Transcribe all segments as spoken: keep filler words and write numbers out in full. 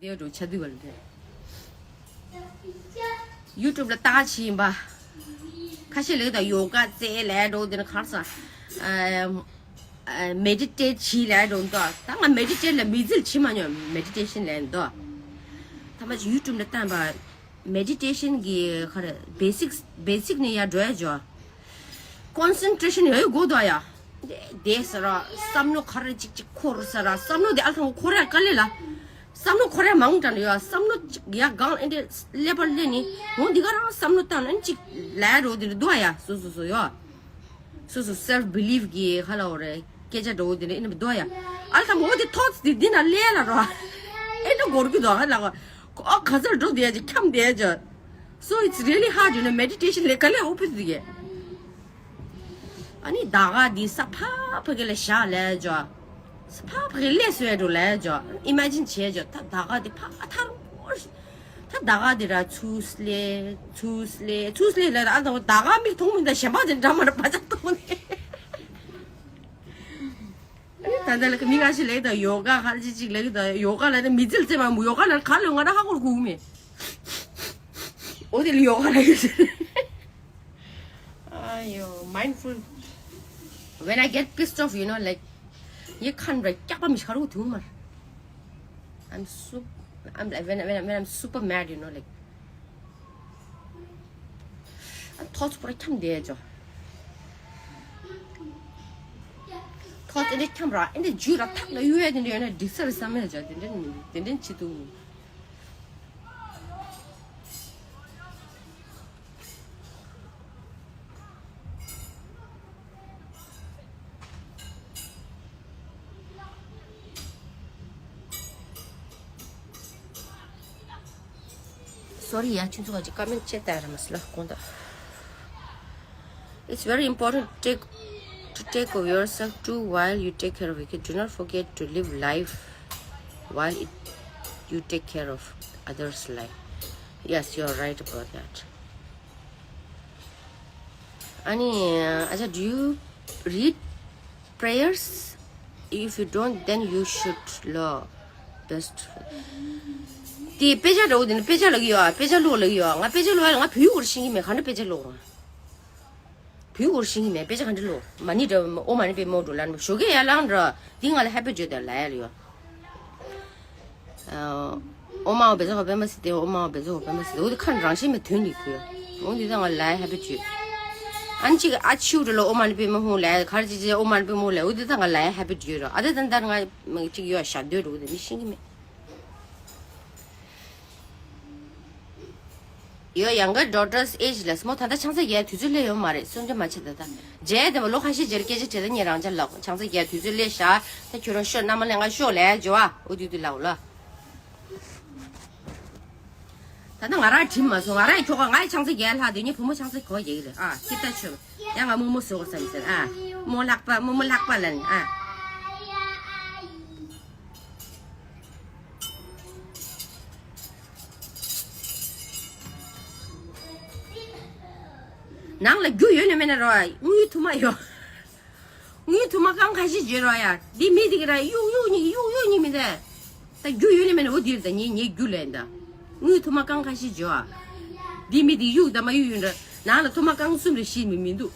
དེ་འགྲོ་ཆ་དུས་བར་དེ། ཡུ་ཊུབ་ལ་ལྟ་ཕྱིན་པ། ཁ་ཤས་ལེགས་དང་ཡོ་ག་རྩེ་ལས་འགྲོ་དེ་ནི་ཁར་ས། མེ་ཌི་ཊེཊ་བྱེད་ལས་འགྲོ་འདུག་ད་ང་མེ་ཌི་ཊེཊ་ལ་མི་ཚིལ་བྱེད་མ་མྱོང་མེ་ཌི་ཊེ་ཤན་ལས་འདུག་ད་མ་ཅིག་ཡུ་ཊུབ་ལ་བལྟས་པ། མེ་ཌི་ཊེ་ཤན་གི་ཁ་རེ་བེ་སིག་བེ་སིག་ནས་ཡར་འགྲོ་ཡ་འཇོ། ཀོན་སེན་ཊྲེ་ཤན་ཡོད་དགོས་དོ་ཡ། དེ་དེ་ཟེར་ར་བསམ་བློ་ག་རེ་ཅིག་ཅིག་འཁོར་ཟེར་ར་བསམ་བློ་དེ་ཨ་ལ་ཐང་འཁོར་ཡ་དཀའ་ལས་ལ། བསམ་བློ་འཁོར་ཡ་མང་དྲགས་ཡོད་བསམ་བློ་ཅིག་ཡ་གང་ཨེ་འདྲེ་ཀླད་པ་ཀླད་ནི་འོ་འདི་ག་རང་བསམ་བློ་བཏང་ན་ཅིག་ལས་རོ་དེ་འདྲ་འདུག་ཡ་སོ་སོ་སོ་ཡོད། སོ་སོ་སེལ་ཕི་བི་ལིབ་གི་ཧ་ལ་འོ་རེ་སྐད་ཆ་འདྲ་བོ་དེ་འདྲ་ཨེ་འདྲ་འདུག་ཡ། ཨ་ལ་ཐང་འོ་དེ་ཐོག་དེ་འདི་ན་ཀླད་ལ་རོ། ཨེ་འདྲ་འགོར་གི་འདུག་ཧ་ལ་གོ། ཨོ་ག་ཚར་འགྲོ་དེ་ཡ་ཅིག་འཁྱམ་དེ་ཡ་ཅིག So it's really hard, you know, meditation ལས་ག་ལས་འོ་ཕི་དུ་གེ། ཨ་ནི་ད་ག་འདི་ས་ཕ་ཕ་གི་ལ་བཞག་ལས་ཇོ། ས་ཕ་ཕ་གི་ལས་སུ་ཡ་འགྲོ་ལས་ཇོ། ཨི་མ་ཇིན་བྱས་ཇོ། ད་ད་ག་འདི་ཕ་ཐར་འོ། ད་ད་ག་འདི་ར་ཚུས་ལས་ཚུས་ལས་ཚུས་ལས་ལ་ཨ་ད་ད་ག་མིག་མཐོང་མི་འདའ་གཞན་པ་དེ་འདྲ་མ་ར་བ་ཅག་མཐོང་ནས། ཨ་ནི་ད་ལྟ་ལ་མི་ཁ་ཤས་ལེགས་དང་ཡོ་ག་ཁ་ཅིག་ཅིག་ལེགས་དང་ཡོ་ག་ལ་ནི་མི་ཚིལ་རྩེ་མ་མུ་ཡོ་ག་ལ་ག་ལོ་ང་ན་ཧ་གོར་གུག་མེ། འོ་དེ་ལ་ཡོ་ག་ལ་ཡོད་ཟེར། ཨ་ཡོ། mindful. When I get pissed off, you know, like, ཡེ་ཁན་ར་སྐྱག་པ་མི་ཤར་གུ་ཐུང་མར། I'm super, I'm like, when, when, when I'm super mad, you know, like, ཐོག་པོ་ར་འཁྱམ་བསྡད་ཅོ། ཐོག་དེ་འདྲ་འཁྱམ་ར་ཨེ་འདྲ་རྒྱུད་ར་ཐག་ལ་གཡུག་ཡ་དེ་འདྲ་ཡོད་ན་འགྲིག་ས་རེད་བསམ་ཡ་ཅོ། དེ་འདྲ་དེ་འདྲ་བྱེད་དུ། Sorry ཡ་ཁྱོད་ཚོ་ག་ཅིག་ཀ་མེན་ཊི་བྱེད་ད་ར་མ་སི་ལ་དགོངས་དག It's very important to take, to take of yourself too while you take care of your kid. Do not forget to live life while it, you take care of others' life. Yes, you are right about that. Ani, Acha, do you read prayers? If you don't, then you should, lo, best. དེ་དཔེ་ཆ་འདྲ་བོ་དེ་ནི་དཔེ་ཆ་ལ་གི་ཡོད་ཨ། དཔེ་ཆ་ཀློག་ལ་གི་ཡོད་ཨ། ང་དཔེ་ཆ་ཀློག་ཨ་ལ་ང་བོད་ཡིག་སྐོར་ཤེས་ཀྱི་མེད། ག་འདྲ་དཔེ་ཆ་ཀློག་ར། བོད་ཡིག་སྐོར་ཤེས་ཀྱི་མེད། དཔེ་ཆ་ག་འདྲ་ཀློག་མ་ཎི་འདྲ་ཨོཾ་མ་ཎི་པདྨེ་ཧཱུྃ་འགྲོ་ལ་ནི་ཞོགས་ཀས་ཡར་ལངས་འགྲོ། དེ་ང་ལ་ཧེ་བི་བརྗོད་དེ་ལ་ཡ་ལ་ཡོད། ཨོཾ་ཨཱཿཧཱུྃ་བཛྲ་ཧཱུྃ་པདྨ་སིདྡྷི། ཨོཾ་ཨཱཿཧཱུྃ་བཛྲ་ཧཱུྃ་པདྨ་སིདྡྷི། འོ་དེ་ཁ་རང་བཞིན་མེད་དོན་ལ་གུ། འོ་འདི་ད་ང་ལ་ཡ་ཧེ་བི་བརྗོད། ཨ་ནི་ཅིག་ཨ་ཆིའུ་འགྲོ་ལ་ཨོཾ་མ་ཎི་པདྨེ་ཧཱུྃ་ལ་ཡ་ག་རེ་ཅིག་ཅིག་ཨོཾ་མ་ཎི་པདྨེ་ཧཱུྃ་ལ་ཡ། འོ་འདི་ད་ང་ལ་ཡ་ཧེ་བི་བརྗོད་རོ། ཨ་དེ་ད་ད་ང་ཅིག་ཡོད་ཞག་སྡོད་འགྲོ་དེ་མི་ཤེས་ཀྱི་མེད། Your younger daughter's age ལ་སྨོ། ད་ལྟ་ཆང་ས་རྒྱག་དུས་ཚོད་སླེབས་ཡོད་མ་རེད། སུན་འདྲ་མ་བྱེད་ད་ལྟ། རྗེས་དེ་མ་ལོ་ཁ་ཤས་རྗེས་སྐད་ཆ་དྲིས་ད་ངས་རང་ཅག་ལབ། ཆང་ས་རྒྱག་དུས་ཚོད་སླེབས་ཤག་ད་ཁྱོད་རང་ཤོག་མནའ་མ་ལེན་ག་ཤོག་ལབ་ཡ་འཇོ་ཨ། འོ་དུས་དུས་ལབ་ལ། ད་ལྟ་ང་རང་དྲིས་མ་སོང་། ང་རང་ཁྱོ་ག་ང་ཡི་ཆང་ས་རྒྱག་ལྷག་དེ་ངས་བུ་མོ་ཆང་ས་གོ་རྒྱག་གི་རེད་ཨ། ཅི་ལྟ་ཆོད་ཡ། ང་རྨོ་མོ་བཟོ་དགོས་བསམ་ཟེར་ཨ། རྨོ་ལག་པ་རྨོ་མོ་ལག་པ་ལ་ནི་ཨ། ནང་ལ་རྒྱུ་ཡོད་ནི་མེད་ན་རོ། དངུལ་དུ་མ་ཡོད། དངུལ་དུ་མ་རྐང་ཁ་ཤས་བརྗོད་རོ་ཡ། འདི་མི་དེ་གི་ར་གཡུག་གཡུག་གཉིས་གཡུག་གཡུག་གཉིས་མི་འདུག་ད་རྒྱུ་ཡོད་ནི་མེད་ན་འོ་འདིར་ད་ངས་ངའི་རྒྱུ་ལེན་ད། དངུལ་དུ་མ་རྐང་ཁ་ཤས་བརྗོད་ཨ། འདི་མི་དེ་གཡུག་ད་མ་གཡུག་ཡོད་འདྲ། ནང་ལ་དུ་མ་རྐང་གསུམ་རེ་ཤི་མི་མི་འདུག་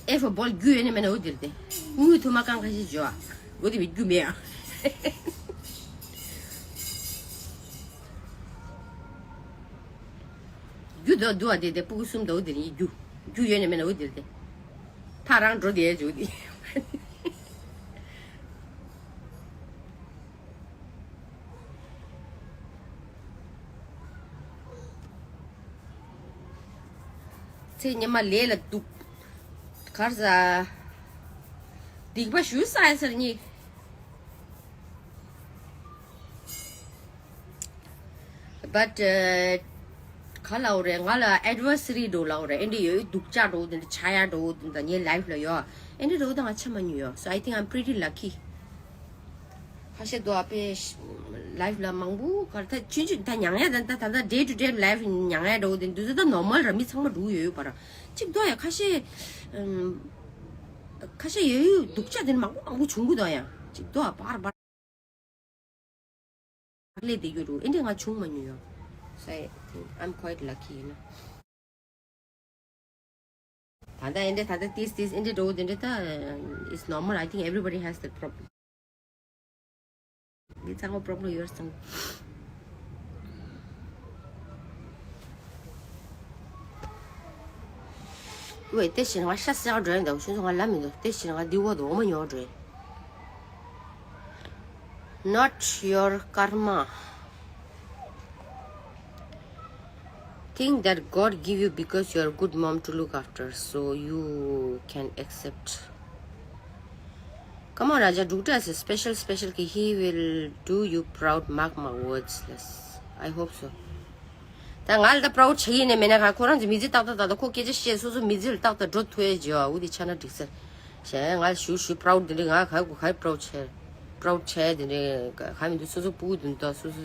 ཨེ་ཧྥོ་བོལ་རྒྱུ་ཡོད་ནི་མེད་ན་འོ་འདིར་ཏེ། དངུལ་དུ་མ་རྐང་ཁ་ཤས་བརྗོད་ཨ། འོ་དེ་བའི་རྒྱུ་མེད་ཨ། རྒྱུ་དོ་འདུག་ཨ། དེ་དེ་སྤུ་གུ་གསུམ་དོ་འོ་དེ་རིང་རྒྱུ། རྒྱུ་ཡོད་ནི་མེད་ན་འོ་དེ་དེ། ཕ་རང་འགྲོ་དེ་འཇུ་དེ། ཚེ་ཉི་མ་ལས་ལ་འདུག་གར་ཟ། སྡིག་པ་ཞུ་ས་ཡ་སར་གཉིས། But ག་ལ་འོ་རེད། ང་ལ་adversary འགྲོ་ལ་འོ་རེད། ཨེ་འདྲ་ཡོད་སྡུག་ཅག་འགྲོ་དེ་འདྲ་ཆ་ཡ་འགྲོ་དེ་འདྲ་ངའི་life ལ་ཡོད། ཨེ་འདྲ་འགྲོ་ད་ང་ཆ་མ་ཉུ་ཡོད། So I think I'm pretty lucky. ཁ་ཤས་དུ་ཨ་པེ་life ལ་མང་པོ་གར་ད་ཆུན་ཆུན་ད་མྱང་ཡ་ད་ད་ད་day to day life མྱང་ཡ་འགྲོ་དེ་འདུག་ད་normal ར་མི་ཚང་མ་འགྲོ་ཡོད་ཡོད་པ་ར་གཅིག་དུ་ཡ་ཁ་ཤས་ཁ་ཤས་ཡོད་ཡོད་སྡུག་ཅག་དེ་མང་པོ་མང་པོ་བྱུང་གི་དུ་ཡ་གཅིག་དུ་ཨ་པར་པར། ལས་དེ་ཡོད་རུ་ཨེ་འདྲ་ང་བྱུང་མ་མྱོང་ཡོད། So I think I'm quite lucky, you know. ད་ལྟ་ཨེ་འདྲ་ད་ལྟ་ཏིས་ཏིས་ཨེ་འདྲ་འགྲོ་དེ་འདྲ་ད། It's normal. I think everybody has that problem. འདི་ཚང་མ་problem ཡོད་སོང་། ཝེ་དེ་ཕྱིར་ང་ཤ་ཟ་འགྲོ་ཡིན་འདུག་ཤུན་ཚོ་ང་ལ་མི་འདུག་དེ་ཕྱིར་ང་འདི་བོ་དུ་འོ་མ་ཉོ་འགྲོ་ཡིན། Not your karma. Think that God give you because you are a good mom to look after, so you can accept. Come on, Raja, Dukta is a special, special kid. He will do you proud. Mark my words. Yes, I hope so. ད་ང་ལ་ད་proud བྱེད་ཡིན་ནས་མེད་ན་ག་ཁོ་རང་ཚོ་མི་ཚེ་ཏག་ཏག་ཏག་ཏག་ཁོ་སྐད་ཆ་བཤད་སོ་སོ་མི་ཚེ་ལ་ཏག་ཏག་འགྲོ་ཐུབ་ཡས་བྱེད་བ་འུ་དེ་ཆ་ན་འགྲིག་ཟེར། གཞན་ང་ཞུ་ཞུ་proud དེ་འདྲ་ང་ག་གུ་ག་proud བྱས་proud བྱས་དེ་འདྲ་ག་མི་འདུག་སོ་སོ་སྤུ་གུ་དེ་འདུག་སོ་སོ་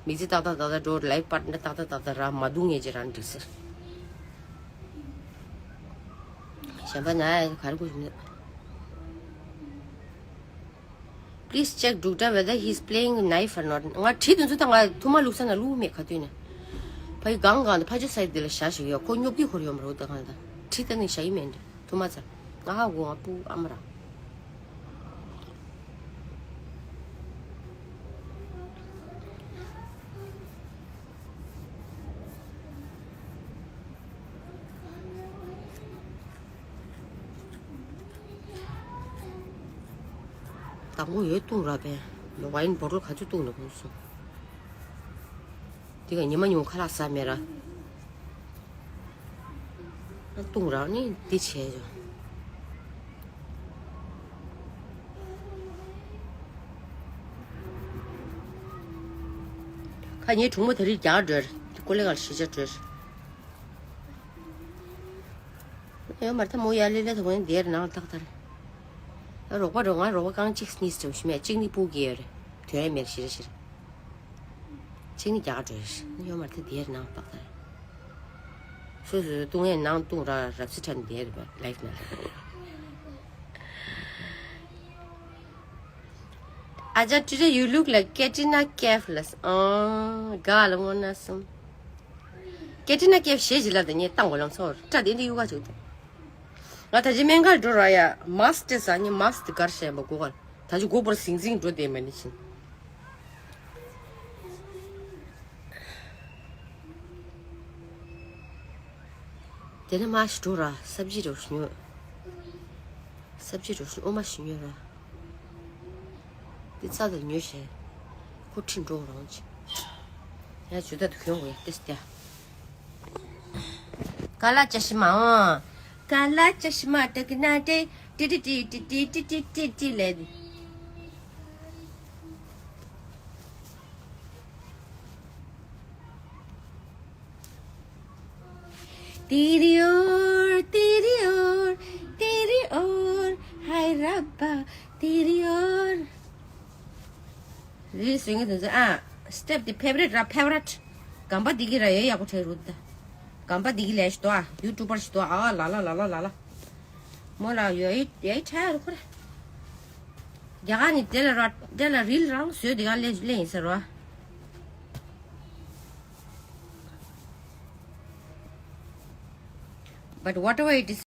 མི་ཚེ་ཏག་ཏག་ཏག་ཏག་འགྲོ། life partner ཏག་ཏག་ཏག་ཏག་ར་མ་འདུག་ངེས་ཀྱི་རང་འགྲིག་ཟེར། གཞན་པ་ན་ག་རེ་གུ་ཞུ་ན། Please check Dukta whether he's playing knife or not. ང་གྲི་དེ་ཚོ་ད་ང་ཐུ་མ་བླུགས་ས་ན་བླུགས་མེད་ག་དུས་ནས། ཕ་ཡི་གང་གང་དུ་ཕ་ཆོས་སའི་དེ་ལ་བཞག་ཞིག་ཡོད་ཁོ་སྙོབ་ཀྱི་ཁོར་ཡོད་མ་རེད་ད་གང་ད། གྲི་ད་ནི་བཞག་ཡི་མེད་འདི་ཐུ་མ་ཚ། ང་ཧ་གོ་ང་སྤུ་ཨ་མ་ར། དང་པོ་ཡོད་བཏུང་ར་བས། མོ་བ་ཡིན་བོ་རོ་ག་ཚོད་བཏུང་ནས་གོང་སོང་། དེ་ག་ཉི་མ་ཉུང་ཁ་ལག་ཟ་མེད་ར། ཨ་བཏུང་ར་ནི་འདི་བྱས་ཡོད། ཁ་ཉེ་གྲུང་མོ་དེ་རིགས་རྒྱག་འགྲོ་ར། ཀོ་ལེ་ག་ལ་ཤི་ཆ་འགྲོ་ར། ཡོད་མར་ཐ་མོ་ཡ་ལེ་ལེ་ཐ་མོ་ཡ་དེར་ནང་ཏག་ཏག་རེད། རོགས་པ་རོགས་ང་རོགས་པ་རྐང་གཅིག་སྙིས་ཏེ་ཤི་མེད་གཅིག་ནི་སྤུ་གི་ཡོད་རེད། དོན་མེད་ཤི་རེ་ཤི་རེ། གཅིག་ནི་རྒྱག་འགྲོ་ཡོད་ཤི་ཡོད་མར་ཐ་དེར་ནང་ཏག་ཏག་རེད། སོ་སོ་སོ་ཏུང་ཡས་ནང་ཏུང་ར་རབ་སི་ཁྲ་ནི་དེར་ལའིབ་ན། Aja, today you look like Katrina Kaif ལ། ཨང་། ག་ལ་ངོ་ན་སོང་། Katrina Kaif ཞེས་ཞི་ལ་དེ་ངས་བཏང་གོ་ལམ་སོང་། སྐྲ་དེ་འདི་གཡུག་ག་བྱུག་དང་། ང་ད་ཅི་སྨན་ཁང་འགྲོ་ར་ཡ། mask དེ་ཟ་ནི་mask དེ་གར་བཤད་པ་གོ་ག་ལ། ད་ཅི་གོ་བོར་ཟིང་ཟིང་འགྲོ་དེ་མ་ནི་ཕྱིན། དེ་ནས་མ་ཞིག་འགྲོ་ར་སབ་ཇི་རོ་ཞུ་ཉོ། སབ་ཇི་རོ་ཞུ་ཨོ་མ་ཞིག་ཉོ་ར། དེ་རྩ་དང་ཉོ་བྱས། ཁོ་ཁྲིད་འགྲོ་རང་ཅི། ཡ་ཇུ་ད་དུ་གྱོང་གོ་ཡ་ཏེ་སྟེ། ཀ་ལ་ཅ་ཤི་མ་འོང་། ཀ་ལ་ཅ་ཤི་མ་ཏྲ་ཀི་ན་ཏྲེ། ཏི་ཏི་ཏི་ཏི་ཏི་ཏི་ལེ། ཏི་རི་ཨོར། ཏི་རི་ཨོར། ཏི་རི་ཨོར། ཧའི་ར་བ། ཏི་རི་ཨོར། རི་སུ་ངི་དུ་ཟ་ཨ། སི་ཊེབ་དེ་ཕེབ་རེ་ཊི་ར་ཕེབ་རེ་ཊི། གམ་པ་དེ་གི་ར་ཡོད་ཡག་པོ་ཁྲེ་རུ་ད། གམ་པ་དེ་གི་ལས་ཤི་དོ་ཨ། ཡུ་ཊུབ་པར་ཤི་དོ་ཨ། ལ་ལ་ལ་ལ་ལ་ལ། མོ་ལ་ཡོད་ཡོད་ཁྲ་རུ་ཁོ་ར། རྒྱ་གར་ནི་དེ་ལ་ར་དེ་ལ་རིལ་རང་བཟོས་དེ་ག་ལས་ལས་ཡིན་ཟེར་བ། But whatever it is,